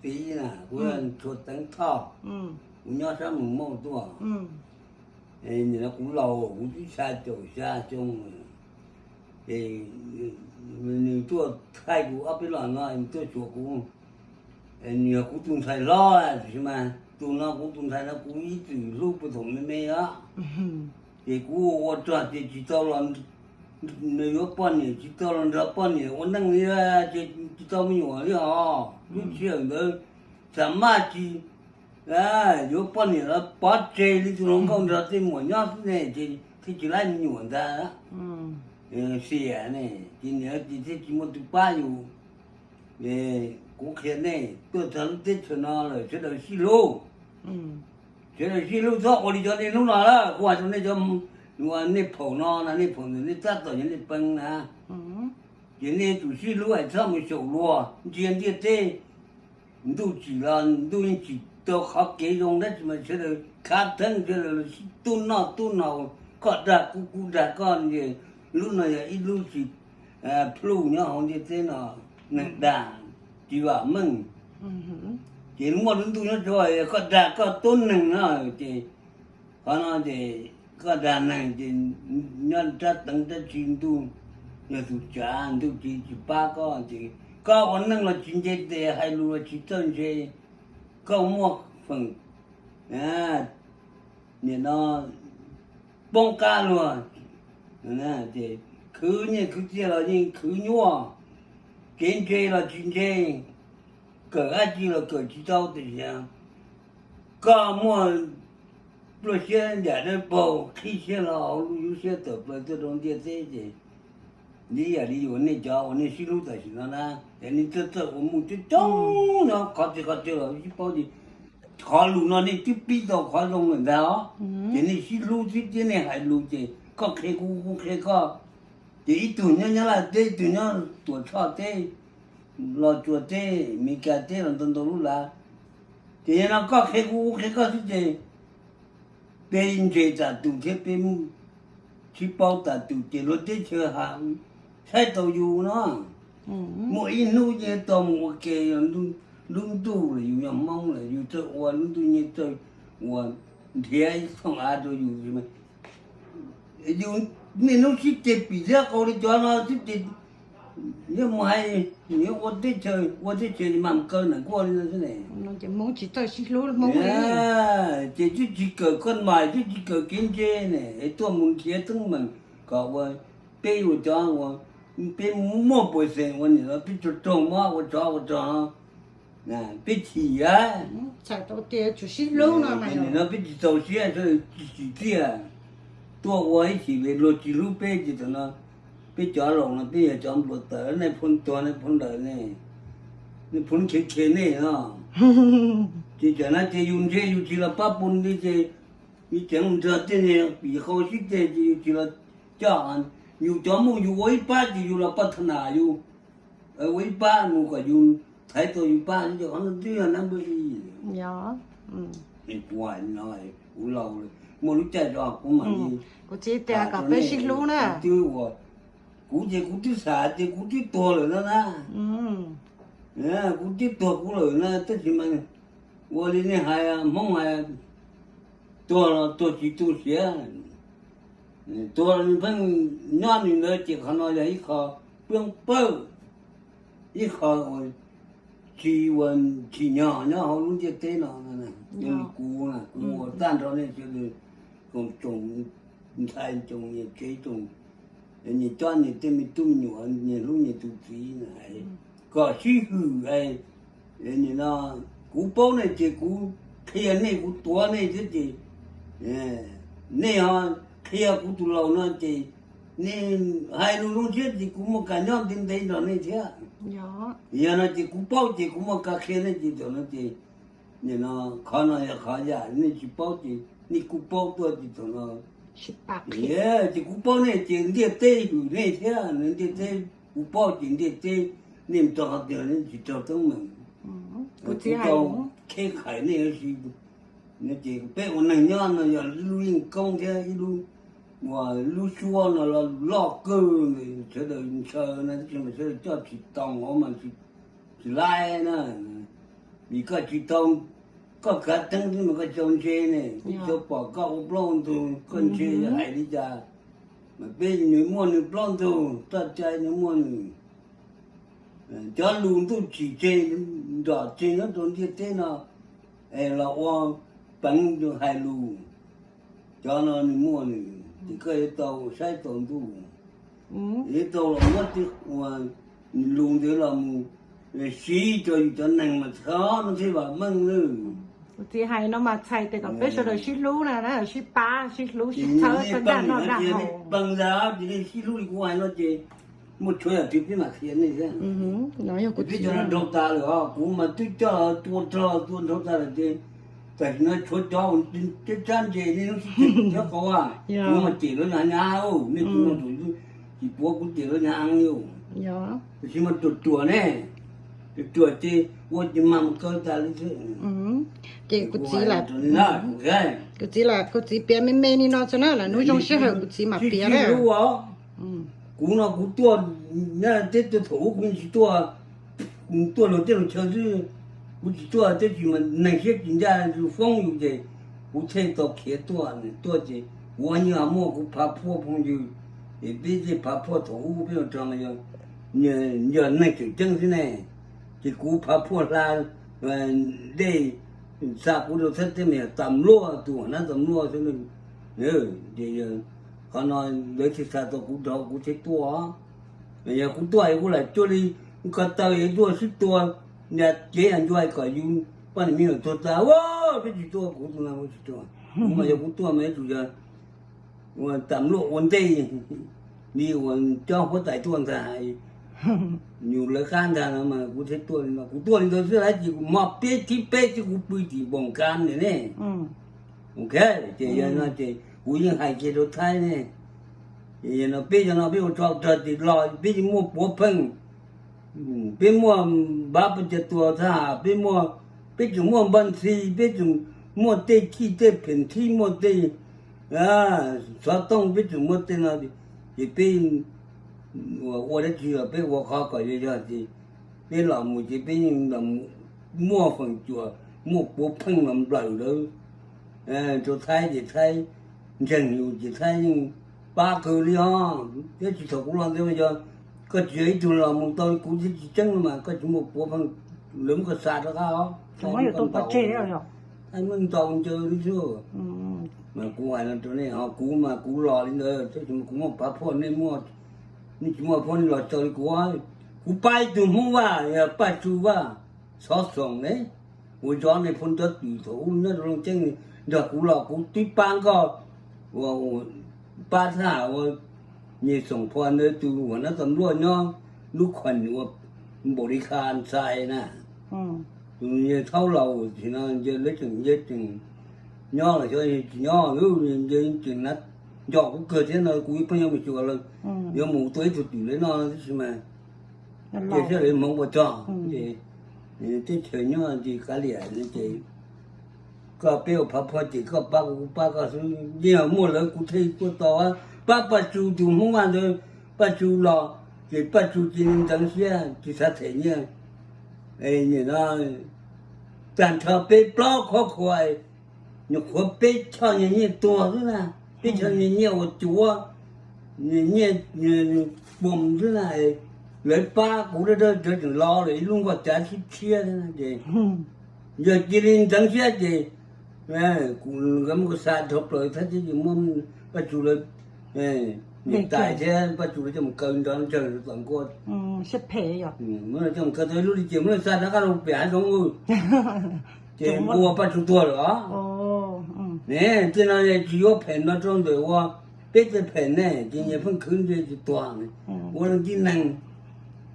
txiv na, kuv yog Tshua Teev Thoj, kuv nyob sab Moos Mauj tuaj. Nim no kuv laus kuv twb xya caum xya xyoo, ces nws tuaj thaij kuv ob peb los no, nws tuaj xyuas kuv. Nws yog kuv tus ntxhais hlob, tiam sis mas tus no kuv tus ntxhais no kuv ib txwm hlub puag thaum me me os. Ces kuv ua ua rog ces tsis tau los, nws yuav poj niam tsis tau los nrog poj niam ua neej li, ces tsis tau me nyuam li os. Lub sij hawm ntawd xam maj tsis yuav poj niam los pov tseg li, tus hluas nkauj nrog tej muam nyob xwb ne, ces thiaj tsis laib me nyuam ntag. Xiam ne, ces niam ces thiaj tsis muaj tus pab yus. Kuv qhia nej tuaj txog lub teb chaws no lawm sawv daws sib hlub. Sawv daws sib hlub txhob ua li cov niaj hnub no lawm, kuv hais rau nej cov, nej phaum no na, nej phaum ntawm nej tab tom yog nej pee na, ces nej tsum sib hlub es txhob mus xyaum luag ntsia ntiaj teb. Ntuj tsim los ntuj yeej tsim tau qhov kev zoo, tab sis mas sawv daws khav theeb, sawv daws sib tub noj tub haus, koj dag kuv, kuv dag koj, lub no yog ib lub tsis pluj nyob hauv ntiaj teb no, neeg dag tsis vam meej. Ces muaj lub ntuj nyob tso, koj dag koj tub neeg no, ces qhov no ces koj dag neeg ces nyob rab teev rab tsi ntuj yog tus tsav, ntuj tsis tsis pab koj, ces koj ua neej los tsis nce tes, hais lus los tsis txawj ntse, koj muaj feem nim no poob qab luag, ces khwv nyiaj khwv txiaj los yeej khwv nyuaj, kev ntse los tsis ntse, kawm dab tsi los kawm tsis tau, tiam sis koj muaj pluaj siab nram dawb paug qhib siab los hauv lub lub siab tawm plaws tuaj rau ntiaj teb, ces ib yam li uas nej cov uas nej sib hlub tam sim no na, es nej txawj txawj ua mus coob coob no qhov txhia qhov chaw los sib paub, ces qhov lus no nej twb pib tau qhov zoo lawm ntag os. Ces nej sib hlub xwb thiab nej hais lus ces koj qhia kuv kuv qhia koj, ces ib tug nyob Nyab Laj teb, ib tug nyob Tuam Tshoj teb, Los Tsuas teb, Amelikas teb los ntau ntau lub lav, ces yog no koj qhia kuv kuv qhia koj xwb ces peb ntse tas tus thiab peb sib paub tas tus ces luag teb chaws ha saib tau yus no. Muaj ib hnub ces tau mus ua ke, lub ntuj lawm yus yog Hmoob lawm yus txawj ua lub ntuj nyiaj txawj ua, nrhiav ib thooj av rau yus, yus niaj hnub sib ceg pim thiab qau li cov no xwb ces yuav mus hais, yuav ua teb chaws, ua teb chaws mas mus kaw nam kuaj li no xwb ne. Ces twb tsis kawm koj mais, twb tsis kawm kev ntse ne, es tuaj mus nrhiav teeb meem kom ua peb ua cov ua, peb muaj puas xeem ua nim no peb tsaug tsaug mob ua tsov ua rog no, peb chim a. Nim no peb tsis txaus siab, tsis txiaj, tuaj ua ib chim luag tsis hlub peb ces thaum no peb cov laus no peb yog cov npluav tawm, nej phu tuag nej phu ntawm ne, nej phu khiav khiav nej no. Ces tam no ces yus ntse yus tsis los pab pun li ces yus ceev nrog tej niag pim qau sib ceg ces yus tsis los coj, yus cov muj yus ua ib pab ces yus los pab tha nas yus, ua ib pab mus kom yus thaiv tau yus pab, qhov no twb yog nab npawb li. Kuv hais no, kuv laus lawm, muaj lub caij tso kuv mam li, kuv tias kom peb sib hlub na. Kuv ces kuv twb xav tias kuv twb tuag lawm no na, kuv twb tuag kuv lawm na, tab sis mas ua li nej hais Hmoob hais, tuag los tuag tsis tu siav, tuag los nws pheej nyob nws ntawd ces qhov no yog ib qho poob pawg, ib qho uas tsis ua tsim nyog nyob hauv lub ntiaj teb no. Kuv, kuv ua tag nrho nej sawv daws koom tsoom ntxhais tsoom niam tsev tsoom niam cob niam tej me tub me nyuam niam hlub niam tus txiv na, kom sib hwm. Nim no kuv paub nej ces kuv qhia nej, kuv tuav nej thiab ces nej ho qhia kuv tus laus no ces nej hais lus zoo siab ces kuv muaj kas nyob ntev ntev nrog nej thiab. Yog no ces kuv paub ces kuv muaj kas qhia nej ces thaum no ces, nim no qhov no yog qhov yam nej tsis paub ces nej kuj paub tuaj ces thaum no ces kuv paub nej ces ntiaj teb hwm nej thiab, ntiaj teb, kuv paub ces ntiaj teb, nej mus rau qhov twg nej tsis raug teeb meem. Kuv tau kheb khais nej ua si. Ces peb ua neeg nyob no yog ib lub yeej koob thiab ib lub, uas lub suab no loj kawg, sawv daws ntshaw no tab sis mas sawv daws coj tsis tau mas tsis laib na. Vim koj tsis tau, koj kav theeb xwb mas koj tsis tau ntse ne, peb tsis tau pom koj ua plaub ua ntug, koj ntse hais li cas. Mas peb nws muaj nws plaub ntug, txoj cai nws muaj nws. Cov lus ntuj tsim tseg nrom tseg nyob rau ntiaj teb no, es los ua peev hais lus, cov no nws muaj nws, ces koj yuav tau saib tau ntuj, yuav tau los muab tej uas lus ntawd los mus siv rau yus cov neeg mas txhob no thiaj vam meej nawb. Kuv txiv hais no mas txhais tes kom peb sawv daws sib hlub na, sib pab sib hlub sib txhawb txhawb dag noj dag haus. Pee ntag ces nej sib hlub li kuv hais no ces muaj tshuav yam twg peb mam qhia nej thiab. Peb cov no dhau tas lawm os, kuv mas twb coj tua rog tua dhau tas lawm ces tam sim no tshuav cov uas cab ntses nej lub sib ceg thiab qau, kuv mas cem lawv nyab nyab, nej kuv no tsis puav kuv cem lawv nyab li. Tam sim mas ruam ruam ne, ruam ruam ces ua ces mag mus kaw tas li xwb. Ces kuv txiv, kuv txiv lam, kuv txiv piav me me li no xwb na, lwm hnub zoo sij hawm kuv txiv mam piav na. Kuv no kuv tuaj, nyob teb tuaj thaum ub kuv yeej tsis tuaj, kuv tuaj luag teb luag chaw xwb, kuv tsis tuaj tab sis mas neeg siab tsis ncaj foob yus ces kuv thiaj tau khiav tuaj, tuaj ces kuv yeej muaj kuv phav phuaj phooj ywg, es peb tej phav phuaj thaum ub peb ua rog mas yog neeg tseem ceeb xwb ne, ces kuv phav phuaj hla dej xa kuv rau thab teb mas yog tas luaj tus uas nab tas luaj xwb. Ces qhov no lawv thiaj xa tau kuv rau kuv thiaj tuaj. Yog kuv tuaj es kuv lam cuag li ko taw es tuaj sib tua, nra cev yam ncua kom yus poj niam me nyuam tuag tas, peb tsis tuaj, kuv tus no kuv tsis tuaj. Kuv mas yog kuv tuaj mas yuav tsum yog ua tas luaj ua ntej li uas cov huab tais tuaj ntag, yus lawv qab ntag no mas kuv thiaj tuaj li no. Kuv tuaj li ntawd xwb tab sis kuv hmo peb thib peb xwb kuv pw tim npoos kab ntawm ne. Ok, ces yog no ces kuv yeej hais kiag rau Thaib ne, no peb cov no peb ua tsov rog ces los peb yeej muaj puav pheej, peb muaj npav pes tsawg tua thab ham, peb muaj, peb tseem muaj npaj ntxhi, peb tseem muaj tej chij tej phem thib, muaj tej xov tooj, peb tseem muaj tej no, ces peb ua dab tsi los peb ua qhov kom yog yog ces peb los mus ces peb yeej muaj feem cuam, muaj puav pheej los nplawm lawv rau Thaib ces Thaib ntseeg yus ces Thaib yeej pab kawg li os. Tab sis thaum kuv los ntawd mas yog koj tsis yog ib tug los mus tau li kuv thiab tsis tseeb no mas koj tsis muaj puav pheej, lawv muab koj xa rov qab os. Thaib muab ntaus ncaws li xwb. Mas kuv hais no rau nej, ho kuv mas kuv los li ntawd tab sis mas kuv muaj phav phuaj, nej, nej tsis muaj phuaj nej los tau li kuv. Kuv pab ib tug Hmoob Vaj, Paj Tsu Vaj, Xov Xoom ne, ua zov nej phooj cov twm thaum ub nyob rau Looj Ceeb nrog kuv los kuv twb pab nkoj, ua pab thab ham ua Nyem Xoom Phos ntawd tus uas nab tas luaj nyob lub khuam ua Npaum Li Kha Ntxhais na. Tus Nyem Thaub Laus tsis no nce lawv tseem nce tseem nyob los xyov tsis nyob, nce tseem na, nco kuv kawg thiab no kuv pheej yuav mus xyuas lawm, yuav mus tua ib tug twm lawv no tab sis mas ces thiaj li hmoov ua txog ces teb chaws nyob ces kav liam ces koj peb ua phav phuaj ces koj pab kuv kuv pab koj xwb, yeej muaj lawv kuv thiaj tuaj tau. Pab Paj Tsu tus Hmoob Vaj ntawd, Paj Tsu los ces Paj Tsu cia li ntxeev siab tsis xav them nyiaj. Nim no tag nrho peb plaub qhov khua, nyuam qhuav peb choj nyiaj nyiaj tuag xwb na, peb choj nyiaj nyiaj uas cuav, nyiaj pom xwb na, lawv pab kuv dawb dawb tseem los lawm ib lub nkoj cav tshiab tshiab xwb na ces yog cia li ntxeev siab ces kuv nkawd muab kuv xa dhau plaws thiab ces muab Paj Tsu lawv niam tais thiab Paj Tsu lawv coj mus kaw nrov ntsawg tom nkoj, muab lawv coj mus kaw tau ib lub li ces muab lawv xa rov qab rau pem hav zoov ces ua Paj Tsu tuag lawm os. Ne, tej no tsis yuav phem no rau ntawm ua peb tej phem ne ces nyias pheej khwv ntse tsis tuag. Ua leej tib neeg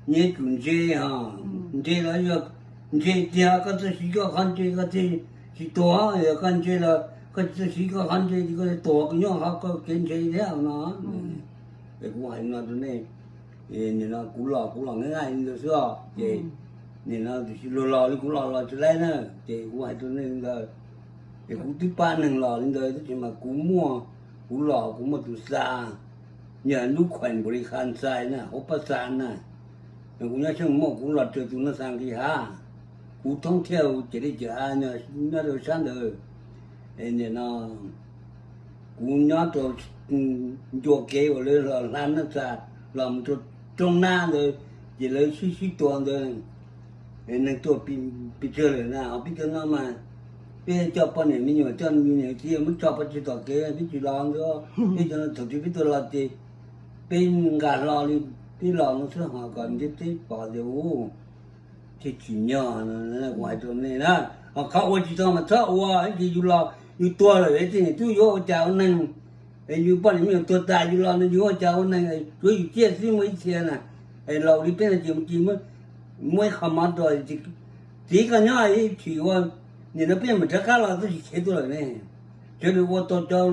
nyias tsum ntse, ntse los yog ntse tiag koj txawj siv koj qhov ntse koj thiaj tsis tuag, yog koj ntse los koj tsis txawj siv koj qhov ntse ces koj tuag koj nyob hauv koj kev ntse thiab no. Es kuv hais no rau nej, nim no kuv los kuv los nqaij nqaij li ntawd xwb os ces nim no tiam sis luag los li kuv los los tsis laib na, ces kuv hais rau nej li ntawd. Es kuv twb pab neeg los li ntawd tab sis mas kuv muaj, kuv los kuv muaj tus xa, yog lub khuam Npaum Li Kha Ntxhais na, hauv Paj Xa na, kuv nyob Xyooj Mauj kuv los raws tus no xa nqis hav. Kuv thoob thiaj ces li cov av nyob rau sab ntawd. Nim no kuv nyob rau ncua kev uas lawv los hla neej tsa los mus rau roob nab ntawd, ces lawv sib sib tua ntawd, neeg tuaj pes tsawg lawm na. Ho peb cov no mas peb coj poj niam me nyuam coj me nyuam txiv muab tso pov tseg tom kev peb tsis los ntawd. Peb cov no thaum twg peb tuaj los ces peb nqa hlo li peb los no xwb, ho kom ntiaj teb pom tias ub thiaj tsim nyog no. Kuv hais rau nej na, ho qhov ua tsis tau mas txhob ua, ib ntsis yus los yus tuag lawm tej niam tub yuav ua cas ua neeg? Es yus poj niam me nyuam tuag tas yus los no yus ua cas ua neeg? Tsuav yus ciaj xwb muaj ib txhia na. Es laus li peb no ces mus ci muab ib qho mov rau txiv, koj nyob ib chim ua, nim no peb mam rov qab los, tab sis khiav tuaj lawm ne. Sawv daws ua tau cov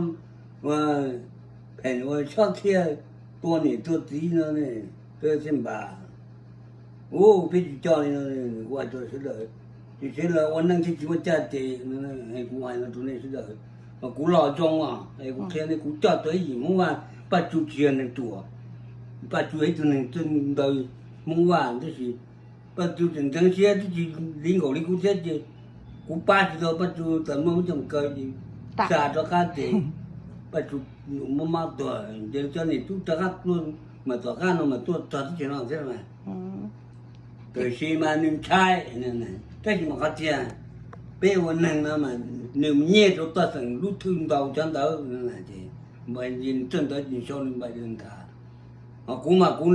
phem ua sob thiaj tua niam tua txiv no, peb thiaj npam. Ub, peb tsis coj li no, kuv hais rau sawv daws, ces sawv daws ua neej thiaj tsis muaj caj ces, kuv hais no rau nej sawv daws. Mas kuv los zoo os, kuv qhia nej, kuv coj tau ib yim Hmoob Vaj, Paj Tsum tsis yog neeg ruam, Paj Tsum yog ib tug neeg txawj ntawv Hmoob Vaj, tab sis Paj Tsum tseem ntxeev siab twb tsis li nkaus li kuv thiab ces kuv pab tsis tau Paj Tsum, txawm muaj muab coj mus kaw ces xa rov qab ces Paj Tsum muab mob tuag ces cov niam tub rov qab tuaj, mas tom qab no mas tuaj txog teb chaws no thiab mas. Tiam sis mas nws ntshai, tab sis mas qhov tiag peb ua neeg no mas nws mus nyiag rau toj xeem lub thwj ntau cov ntawd ces nws txawj ntawv ces sau li npais li nthav. Ho kuv mas kuv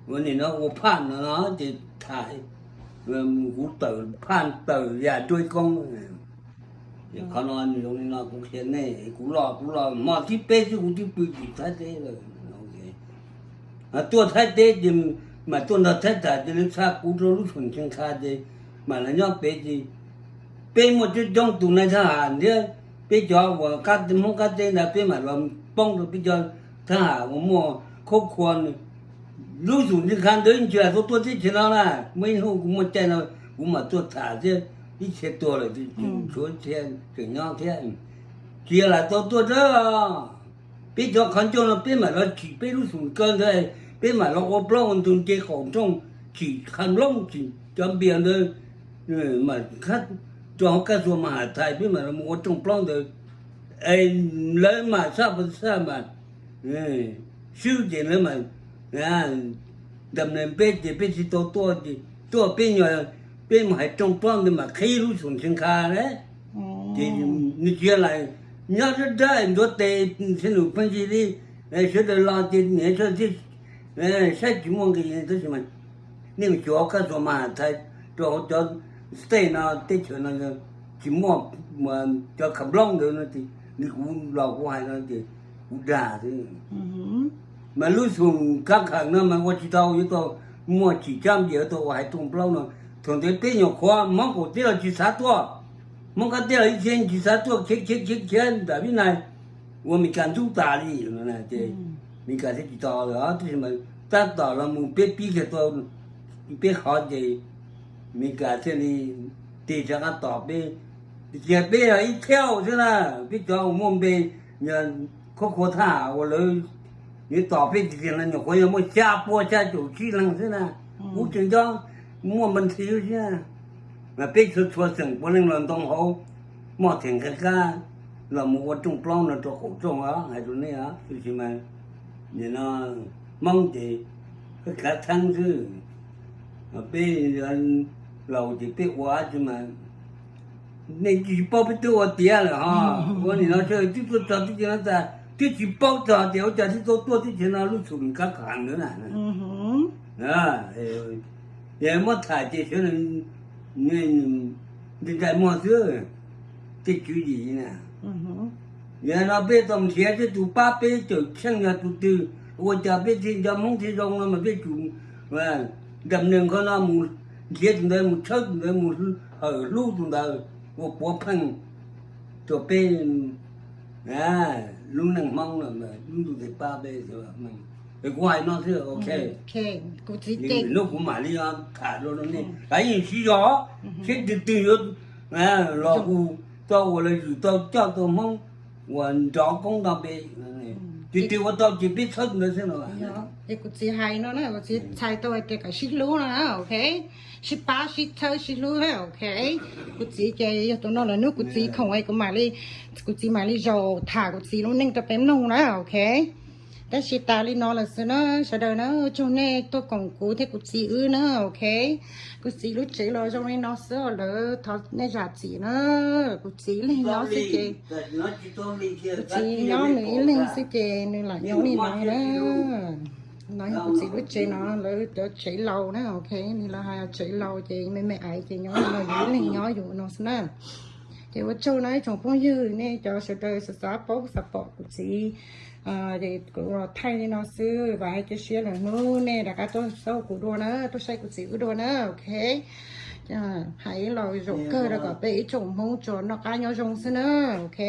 ua nim no ua phaj no ces tham, kuv tawm phaj tawm yam nruab koob. Ces qhov no nws zoo li no kuv qhia nej, kuv los kuv los hmo thib peb xwb kuv twb pw tim Thaib teb lawm. Tuaj Thaib teb ces mam tuaj nrog Thaib tham ces lawv xa kuv rau lub xoom Tsheej Kha ces mam los nyob pem ces peb muaj coob coob tus nais thab ham thiab peb cov uas qab Hmoob qab teb ntawd peb mam los poob rau peb cov thab ham uas muaj khaub khua. Lub xoom Tsheej Kha ntawd ntsia tau tuaj teb chaws no na, muaj ib hnub kuv muaj caij no kuv mam tuaj tham thiab, ib txhia tuag lawm, tshuav ib txhia tseem nyob thiab. Tsis yog lam tau tuaj dawb, peb cov qhov ncauj no peb mam los tsim peb lub xoom kaw ntawd, peb mam los ua plaub ua ntug nce qaum nrooj, tsim qha nplooj, tsim cov npias ntawd, mam rau hauv Kaj Xuas Mas Has Thais peb mam los mus ua rooj plaub ntawd, es lawv mam xaj pas xaj mas swb ces lawv mam ntam nees peb ces peb thiaj tau tuaj ces tuaj peb nyuag, peb mus hais rooj plaub ntawd mam qhib lub xoom Tsheej Kha na. Ces nws tsis yog lam nyob dawb dawb ntuav tes xwb nws pheej yig li, sawv daws los ces niam sawv daws thiaj saib tsis muaj nqis tab sis mas nej mus xyuas hauv Kaj Xuas Mas Has Thais rau hauv cov state no teb chaws no tsis muaj cov kha nplooj ntawd no ces li kuv los kuv hais no ces kuv dag xwb. Mas lub xoom Kab Kham no mas ua tsis tau, yuav tau muaj tsim tsab npias tau ua hais rooj plaub no. Thaum ntawd peb nyuam qhuav Hmoob qaum teb los tsis xav tuaj, Hmoob qab teb los ib txhia tsis xav tuaj, khiav khiav khiav khiav nram Vib Nais ua Meskas ntxub tas li ces Meskas thiaj tsis tos lawm, tab sis mas tab tom los mus peb pib kiag tau peb qhov ces Meskas thiaj li tig rov qab tos peb. Tiam sis peb yog ib thauj xwb na, peb cov uas muaj npe, yog khaub khua thab ham uas lawv yuav tos peb tiag tiag no nyuam qhuav yog muaj xya pua xya caum tsib leeg xwb na. Kuv tseem nco muaj npa nthi lub siab, mas peb txhua txhua xeem puav leej los ntoo hauv moj theem nqe kab los mus ua rooj plaub no rau qaum rooj os, hais rau nej os. Tiam sis mas nim no Hmoob ces khav theeb xwb, peb laus ces peb ua tsi mas nej tsis paub peb twb ua tiav lawm ho. Ua nim no sawv daws twb tuaj txog teb chaws no tas twb tsis paub txog tias ua cas thiaj tau tuaj teb chaws no lub xum Kab Kham ntawd na. Yog muab tham ces sawv daws ntsais muag xwb, tej tswv yim na. Yog no peb tau nrhiav thiab tus pab peb cawm tsheej yog tus twg, ua cas peb thiaj nco Hmoob thiaj zoo no mas peb tsum nram neeg qhov no mus nrhiav tus ntawd mus tshawb tus ntawd mus hawm hlub tus ntawd ua puav pheej rau peb lub neej Hmoob no, lub ntuj tes pab peb. Kuv hais no xwb, ok. Hnub kuv mam li tham rau nej, yeej siv zog, seb twg twg yuav los hu tau uas los yus tau coj tau Hmoob uas nrov koob nto peb. Tig tig ua tau ces peb txhawb ntawd xwb no. Es kuv txiv hais no na, kuv txiv txhais tau hais tias kom sib hlub no na, ok. Sib pab sib txhawb sib hlub na, ok. Kuv txiv ces yog tus no lawm hnub kuv txiv khoom es kuv mam li, kuv txiv mam li zaum tham kuv txiv lub neej rau peb mloog na, ok. Tab sis tas li no lawm xwb na, sawv daws na, ua tsaug nej tuaj koom kuv thiab kuv txiv wb na, ok. Kuv txiv lub tsev los zoo li no xwb, lawv thov nej zam txim na. Kuv txiv ib leeg nyob xwb ces, kuv txiv nyob nws ib leeg xwb ces nws lam nyob li no na. No yog kuv txiv lub tsev no, lawv cov tsev laus na, ok, nws los hais tsev laus ces me me aiv ces nyob li no, yus ib leeg nyob yus no xwb na. Ces ua tsaug na ib tsoom phooj ywg, nej cov sawv daws xav xav paub xav pom kuv txiv, ces kuv los thaij li no xwb, vam hais cia siab lwm hnub nej rov qab tuaj xauj kuv dua na, tuaj saib kuv txiv wb dua na, ok. Hais ib los zaum kawg rau kom peb ib tsoom Hmoob tsuas noj qab nyob zoo xwb na, ok.